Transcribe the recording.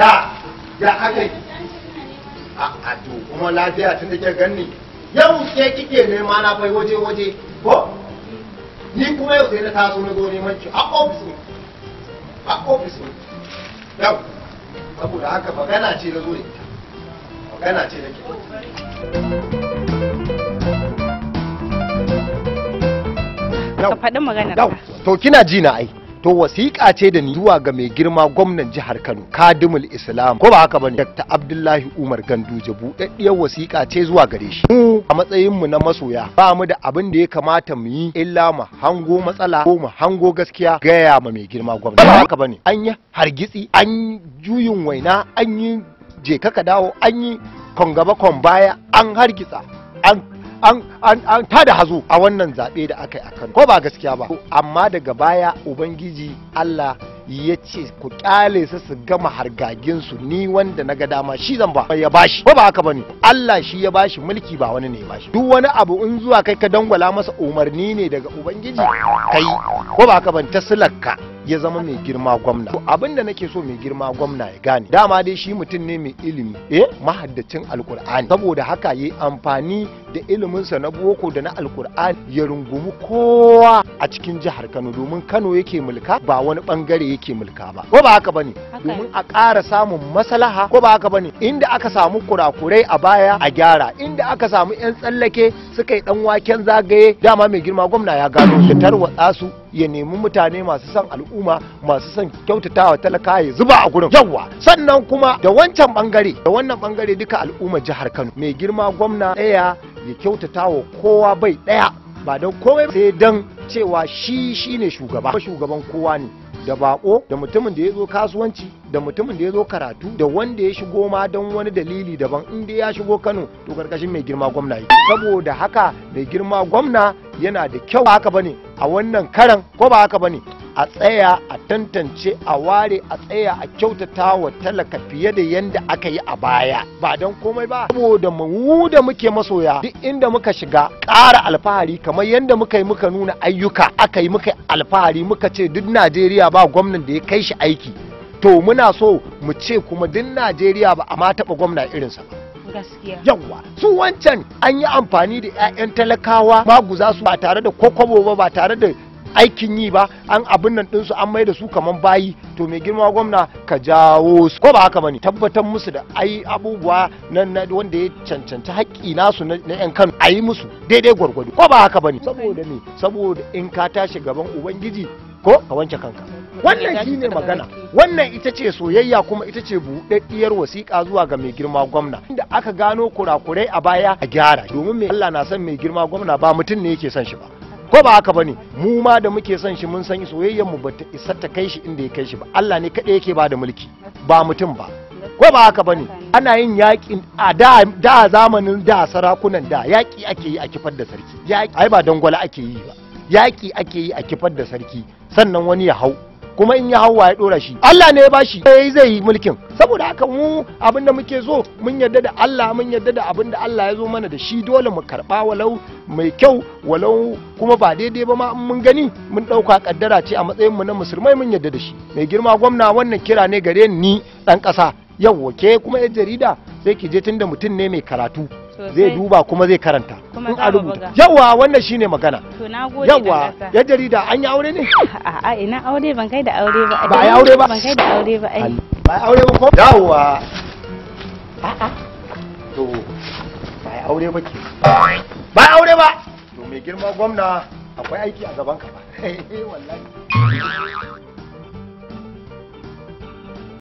Ya aka yi. A to kuma lafiya tun da ke ganni. Yau ke kike nema na bai waje waje ko? Ni kuma yau sai na taso na zo neman ki a ofis ne. A ofis ne. Yau saboda haka magana ce na zo da ita. Magana ce nake. Ka faɗi maganar ka. To kina ji na ai. To wasiƙa ce da ni zuwa ga mai girma gwamnan jihar Kano, Kadimul Islam, ko ba haka bane, Dr. Abdullahi Umar Ganduje, buɗaɗɗiyar wasiƙa ce zuwa gare shi. Mu a matsayin mu na masoya ba mu da abin da ya kamata mu yi illa mu hango matsala ko mu hango gaskiya gaya ma mai girma gwamna. Ba haka bane, an yi hargitsi, an juyin waina, an yi je ka dawo, an yi kon gaba kon baya, an hargitsa, an tada hazo a wannan zaɓe da aka yi a Kano, ko ba gaskiya ba. Amma daga baya Ubangiji Allah ya ce ku kyale su su gama hargagin su, ni wanda na ga dama shi zan ba ya bashi, ko ba haka bane. Allah shi ya bashi mulki, ba wani ne ya bashi. Duk wani abu in zuwa kai ka dangwala masa umarni ne daga Ubangiji kai, ko ba haka bane, ta silarka ya zama mai girma gwamna. To abin da nake so mai girma gwamna ya gane, dama dai shi mutum ne mai ilimi, mahaddacin Alkur'ani. Saboda haka yayi amfani da iliminsa na boko da na Alkur'ani ya rungumi kowa a cikin jihar Kano, domin Kano yake mulka ba wani bangare yake mulka ba, ko ba haka bane, domin a ƙara samun maslaha, ko ba haka bane. Inda aka samu kurakurai a baya a gyara, inda aka samu yan tsallake suka yi dan waken zagaye, dama mai girma gwamna ya gano su, tarwatsa su, ya nemi mutane masu son al'umma, masu son kyautatawa talaka ya zuba a gurin. Yawwa, sannan kuma da wancan bangare da wannan bangare duka al'umma jihar Kano, mai girma gwamna ɗaya ya kyautatawa kowa bai ɗaya, ba don komai sai don cewa shi shine shugaba, shugaban kowa ne, da bako, da mutumin da ya zo kasuwanci, da mutumin da ya zo karatu, da wanda ya shigo ma don wani dalili daban, in dai ya shigo Kano to karkashin mai girma gwamna yake. Saboda haka mai girma gwamna yana da kyau, haka bane a wannan karan, ko ba haka bane, a tsaya a tantance, a ware, a tsaya a kyautata wa talaka fiye da yanda aka yi a baya, ba don komai ba saboda mu da muke masoya duk inda muka shiga ƙara alfahari, kamar yanda muka yi muka nuna ayyuka, aka yi muka alfahari, muka ce duk Najeriya ba gwamnan da ya kai shi aiki. To muna so mu ce kuma duk Najeriya ba a ma taɓa gwamna irinsa ba. Gaskiya. Yawwa, su wancan an yi amfani da 'ya'yan talakawa maguza su ba tare da kokobo ba, ba tare da aikin yi ba, an abin nan ɗinsu an mai da su kaman bayi. To mai girma gwamna ka jawo su, ko ba haka bane, tabbatar musu da ai abubuwa na wanda ya cancanci haƙƙi nasu na 'yan Kano, a yi musu daidai gwargwado, ko ba haka bane. Saboda me? Saboda in ka tashi gaban Ubangiji ko ka wanke kanka. Wannan shine magana, wannan ita ce soyayya, kuma ita ce buɗaɗɗiyar wasiƙa zuwa ga mai girma gwamna. Inda aka gano kurakurai a baya a gyara, domin mai Allah na son mai girma gwamna, ba mutum ne yake son shi ba, ko ba haka bane. Mu ma da muke son shi mun san soyayyar mu bata isa ta kai shi inda ya kai shi ba. Allah ne kaɗai yake ba da mulki, ba mutum ba, ko ba haka bane. Ana yin yaƙin a da zamanin da sarakunan da yaƙi ake yi a kifar da sarki, yaƙi ai ba dangwala ake yi ba, yaƙi ake yi a kifar da sarki, sannan wani ya hau, kuma in ya hau wa ya dora shi, Allah ne ya bashi, sai zai yi mulkin. Saboda haka mu abin da muke so, mun yarda da Allah, mun yarda da abin da Allah ya zo mana da shi, dole mu karba, walau mai kyau walau kuma ba daidai ba ma, in mun gani mun dauka kaddara ce a matsayin mu na musulmai, mun yarda da shi. Mai girma gwamna, wannan kira ne gare ni dan kasa. Yau ke kuma yan jarida sai ki je, tunda mutum ne mai karatu zai duba kuma zai karanta in a rubuta. Yawa, wannan shine magana. To nagode. Yawa, yan jarida, an yi aure ne? A'a, ina aure, ban kai da aure ba. Ba ai aure ba? Ban kai da aure ba ai. Ba ai aure ba ko? Yawa. A'a. To ba ai aure ba ke. Ba ai aure ba. To mai girma gwamna akwai aiki a gaban ka ba. Wallahi.